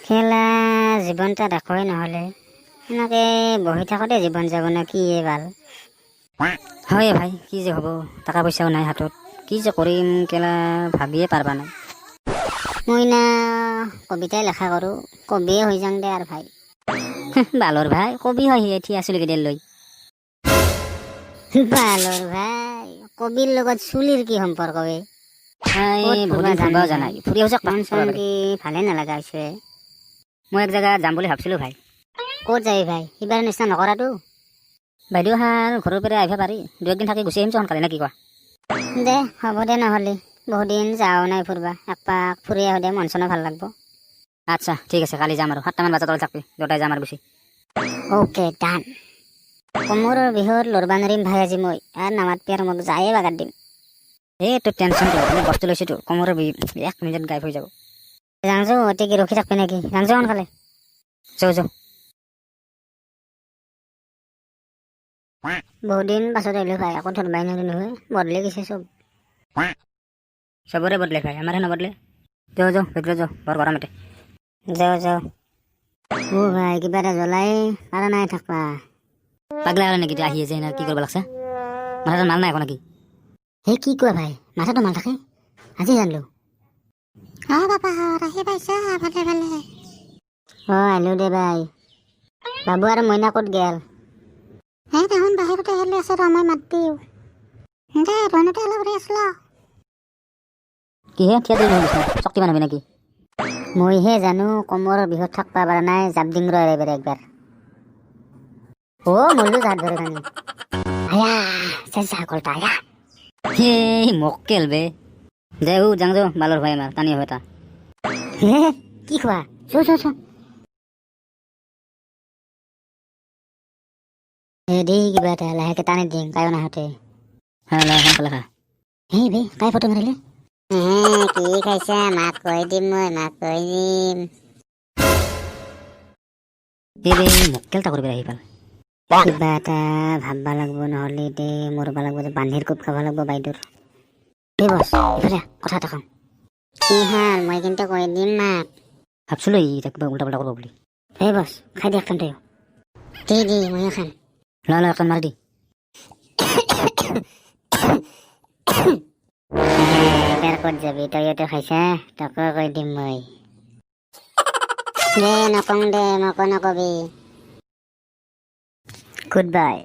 খেলা জীৱনটা একোৱে নহ'লে সেনেকে বহি থাকোঁতে জীৱন যাব নে কি এই ভাল। হয় ভাই, কি যে হ'ব, টকা পইচাও নাই হাতত, কি যে কৰিম কেলা ভাবিয়ে পাৰবা নাই। মই না কবিতাই লেখা কৰোঁ, কবিয়ে হৈ যাং দে আৰু ভাই। বালৰ ভাই, কবি হয় সি এতিয়া চুলি কেইডাল লৈ। বালৰ ভাই, কবিৰ লগত চুলিৰ কি সম্পৰ্ক বে? এই ক'ত বহুত দিন ফুৰবা ফুৰবাও যাম যোৱা নাই, ফুৰি আহো যাক। মন চন কি ভালে নালাগা হৈছে। মই এক জেগাত যাম বুলি ভাবছিলোঁ ভাই। ক'ত যাবি ভাই? সিবাৰ নিচিনা নকৰাটো। বাইদেউ হাৰ ঘৰৰ পৰা আহিব পাৰি, দুই একদিন থাকি গুচি আহিম সোনকালে, নে কি কোৱা? দে হ'ব দে, নহ'লে বহুত দিন যাও নাই ফুৰবা, একপাক ফুৰি আহো দে, মন চনো ভাল লাগব। আচ্ছা ঠিক আছে, কালি যাম আৰু 7টামান বজাত ওলাই থাকবি, দুটাই যাম আৰু গুচি। অ'কে ডান। কোমৰৰ বিহুত লৰবা নোৱাৰিম ভাই আজি মই, আৰু নামাতবি আৰু মোক যায়ে বাগাৰ দিম। এই তোৰ টেনশ্যনটো, মই বস্তু লৈছোতো, কোমৰৰ বিষ এক মিনিটত গায়ব হৈ যাব। যাং যো, অতি কি ৰখি থাকবি নেকি? যাং যো সোনকালে। যাওঁ যাওঁ। বহুত দিন পাছত আহিলো ভাই, আকৌ ধৰবাই নোৱাৰো নহয়, বদলি গৈছে চব। চবৰে বদলে ভাই, আমাৰহে নবদলে। যাওঁ যাওঁ, ভিতৰত যাওঁ, বৰ গৰম ইয়াতে। যাওঁ যাওঁ। অ' ভাই, কিবা এটা জ্বলাই পাৰা নাই থাকবা। পাগলা হ'লে নেকি আহি আছে কি কৰিব লাগছে, মাথাটো মাল নাই আকৌ নেকি? হে কি কোৱা ভাই, মাথাটো মাল থাকে আজি জানলো। অ বাপাহঁত আহি পাইছা ভালে ভালে? অ' আহিলো দে ভাই। বাবু আৰু মইনা ক'ত গেল? এই দেখোন বাহিৰতে খেলি আছে ৰ, মই মাত দিওঁ দে, ৰণতে অলপ ৰেষ্ট ল। কিহে থিয় দি নহয়, শক্তিমান হবি নেকি? মইহে জানো কোমৰৰ বিষত থাকবা পৰা নাই, জাপ দিং ৰ এবাৰ একবাৰ। অ' মৰলো জাহাত ধৰে ভাঙি। আয়া চেঁচা কলটা আয়া। সেই মক্কেল বে, দে ও যাং যাওঁ, বালৰ ভাই আমাৰ টানি হয় এটা। হে কি খোৱা, চো চো চো। হে দেই, কিবা এটা লাহেকে টানি দিম কায়ো নাহতে। হা লাহে সোনকালে খা। হে বে, কাই ফটো মাৰিলে? কি খাইছা মাক কৈ দিম, মই মাক কৈ দিম। এই বে মক্কেল এটা কৰিবি আহি পাল। কিবা এটা ভাববা লাগব, নহ'লে দে মৰবা লাগব, বান্ধিৰ কোব খাব লাগব বাইদেউৰ। এই বছ, ইফালে কথা এটা কওঁ। কি হ'ল? মই কিন্তু কৈ দিম মাক। ভাবছিলোঁ ই এতিয়া কিবা উল্টা পুল্টা কৰিব বুলি। এই বছ, খাই দে একখান তইও। দি দি, ময়ো খাম। ল ল, এখন মাৰি দি। এবাৰ ক'ত যাবি? তইতো খাইছা, তোকো কৈ দিম মই। দে নকওঁ দে, মোকো নকবি। Good bye.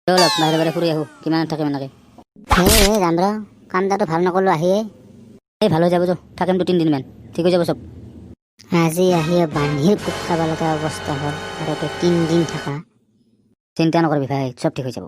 অলপ বাহিৰে বাহিৰে ফুৰি আহোঁ, কিমান থাকিম এনেকে। হে হে যাম ৰ, কামটাটো ভাল নকৰিলো আহিয়ে। এই ভাল হৈ যাব যো, থাকিম 2-3 দিনমান, ঠিক হৈ যাব চব। আজি আহি বান্ধিৰ কোব খাব লগা অৱস্থা হ'ল আৰু তই 3 দিন থাকা। চিন্তা নকৰিবি ভাই, চব ঠিক হৈ যাব।